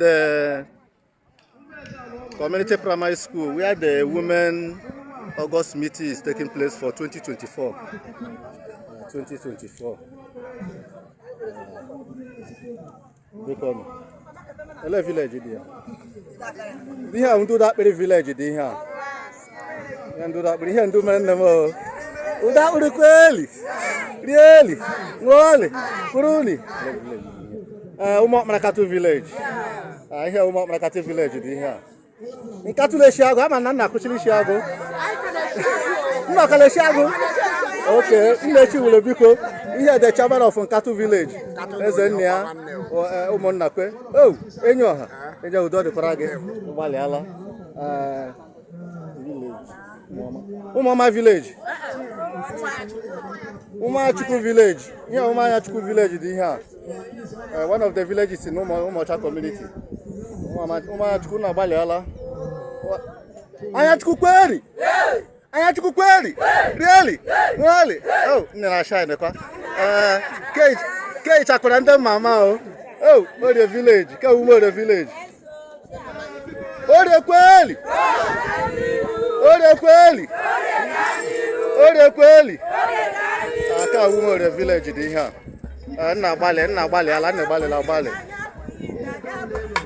The community primary school where the women August meeting is taking place for 2024. 2024. Biko nụ. Ele village dị ya? Ihe a ndị Ụdakpịrị village dị ihe a. Ihe ndị Ụdakpịrị, ihe ndị mere nne m o. Ụdakpịrị kweli, rieli, ṅụọli, kwuruni. Ee, Ụmụọkparakatụ village. Ah, ihe Ụmụọkparakatụ village dị ihe a. Nkatụ na-eshi agụ, ama na nna akụchiri isi agụ. Nna ọkala eshi agụ. Okay, nna echi wule biko. Ihe the chairman of Nkatụ village. Eze nna ya, ụmụnna kwe. Oh, enyi ọha. Enyi udo dịkwara gị. Gbalịala. Eh, village. Ụmụọma village. Ụmụachukwu village. Ihe Ụmụanyachukwu village dị ihe a. One of the villages in Ụmụọcha community. Ụmụanyachukwu na-agbalịala. Anyachukwu kweri! Anyachukwu kweri! Rieli! Nwali! Oh, nne na shine kwa. Eh, ke chakwara ndị mama o. Oh, Orie village. Ke Umorie village. Orie kweli! Orie kweli! Orie kweli! Aka Umorie village dị ihe a. Eh, nna agbalị, nna agbalị ala, nna agbalịla agbalị.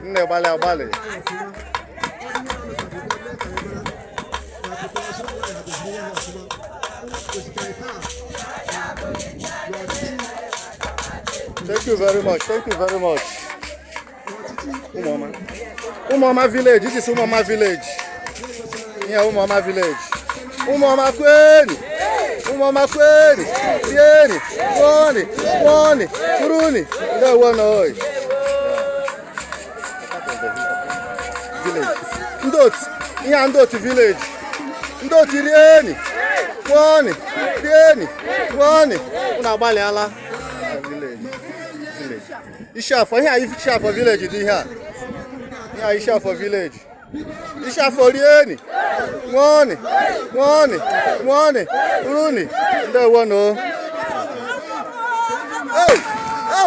Nna agbalị agbalị. Thank you very much. Thank you very much. Ụmụọma. Ụmụọma village. This is Ụmụọma village. Yeah, Ụmụọma village. Ụmụọma kwenu. Ụmụọma kwenu. Rieni. Kwoni. Kwoni. Kuruni. Ndewo no. Village. Ndị otu. Ihe a ndị otu village. Ndị otu rieni. Kwoni. Rieni. Kwoni. Unu agbalịala. Village. Village. Ishiafọ, ihe a Ishiafọ village dị ihe a. Ihe a Ishiafọ village. Ishiafọ rieni. Nwọọnị. Nwọọnị. Nwọọnị. Uruni. Ndewo no. Oh,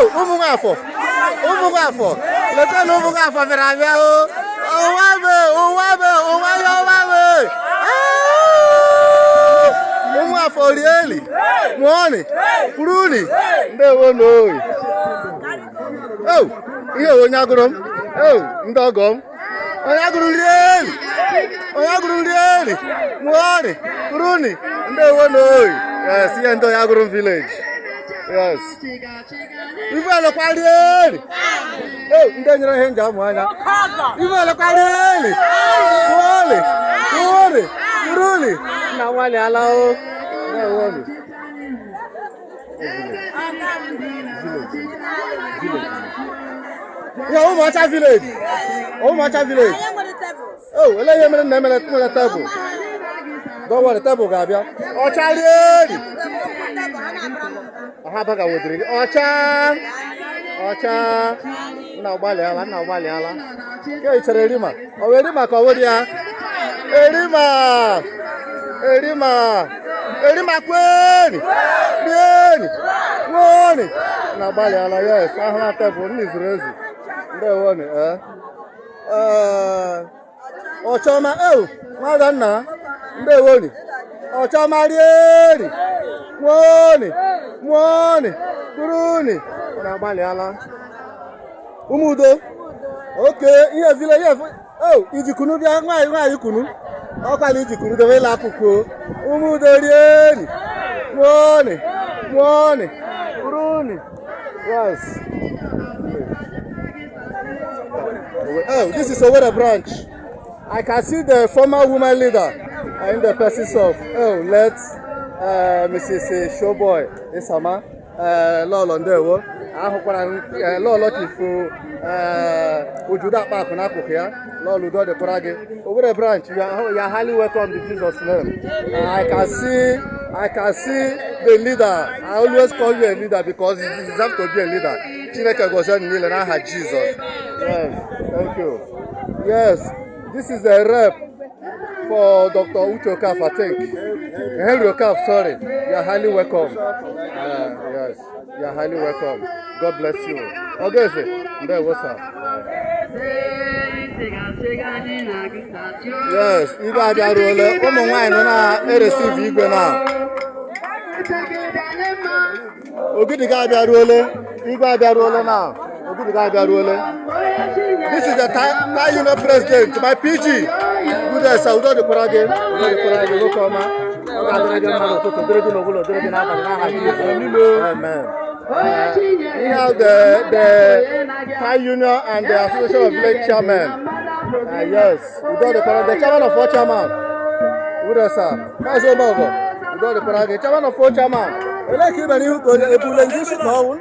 oh, ụmụ Nwafọ. Ụmụ Nwafọ. Lekwa na ụmụ Nwafọ bịara abịa o. Ụwa be, ụwa be, ụwa ya ụwa be. Ụmụ Nwafọ rieli. Nwọọnị. Uruni. Ndewo no. Oh, ihe onye agụrụ m. Oh, ndị ọgọ m. Onye agụrụ rieli. Onye agụrụ rieli. Nwọọnị. Uruni. Ndewo no. Yes, ihe ndị onye agụrụ m village. Yes. Ife elekwa rieli. Oh, ndị nyere ihe nji amụ anya. Ife elekwa rieli. Nwọọnị. Nwọọnị. Uruni. Nna nwalịala o. Ndewo nụ. Ihe Ụmụọcha village. Ụmụọcha village. Oh, ele ihe mere na emere nwere tebụl. Don't worry, tebụl ga-abịa. Ọcha rieri. Ọha baga wediri gị. Ọcha. Ọcha. Nna agbalịala, nna agbalịala. Ke ị chere erima? Ọ wụ erima ka ọ wụ ya? Erima. Erima. Erima kweri. Rieni. Nwoni. Nna agbalịala, yes. Ahụla tebụl, nna zuru ezu. Ndewonu, eh. Ee, Ọchọma, oh, nwada nna, ndewonu. Ọchọma rieri. Nwoni. Nwoni. Kuruni. Unu agbalịala. Ụmụudo. Okay, ihe vile ihe oh, iji kunu bịa nwaanyị nwaanyị kunu. Ọkwala iji kunu debe ịla akụkụ. Ụmụudo rieni. Nwoni. Nwoni. Kuruni. Yes. Oh, this is Owerri branch. I can see the former woman leader in the persons of oh, late Mrs. Showboy Isama, Lolo Ndewo. Ahụkwara m Lolo Chief Ujudo Akpakụ n'akụkụ ya. Lolo udo dịkwara gị. Owerri branch, you are highly welcome in Jesus' name. I can see the leader. I always call you a leader because you deserve to be a leader. Chineke gozie unu niile n'aha Jizọs. Yes, thank you. Yes, this is a rep for Dr. Uche Okafor, I think. Henry Okafor, sorry. You are highly welcome. Yes, you are highly welcome. God bless you. Ogeze, ndewo sir. Yes, igwe abịaruola. Ụmụ nwaanyị nọ na-ereceive igwe na. Ogidiga abịaruola. Igwe abịaruola na. Ogidiga abịaruola. This is the Thai Union President, my PG. Good day, sir. Udo dịkwara gị. Udo dịkwara gị, nwoke ọma. Ọ ga-adịrị gị mma n'ụtụtụ, dịrị gị n'ogolo, dịrị gị n'abalị n'aha Jizọs. Amen. We have the Thai Union and the Association of Village Chairmen. Yes, udo dịkwara the chairman of all chairman. Good day, sir. Maazị Omeogo, udo dịkwara gị. Chairman of all chairman. Elee ka ị mere ihu ka onye ebule ndị isi ka ọwụ?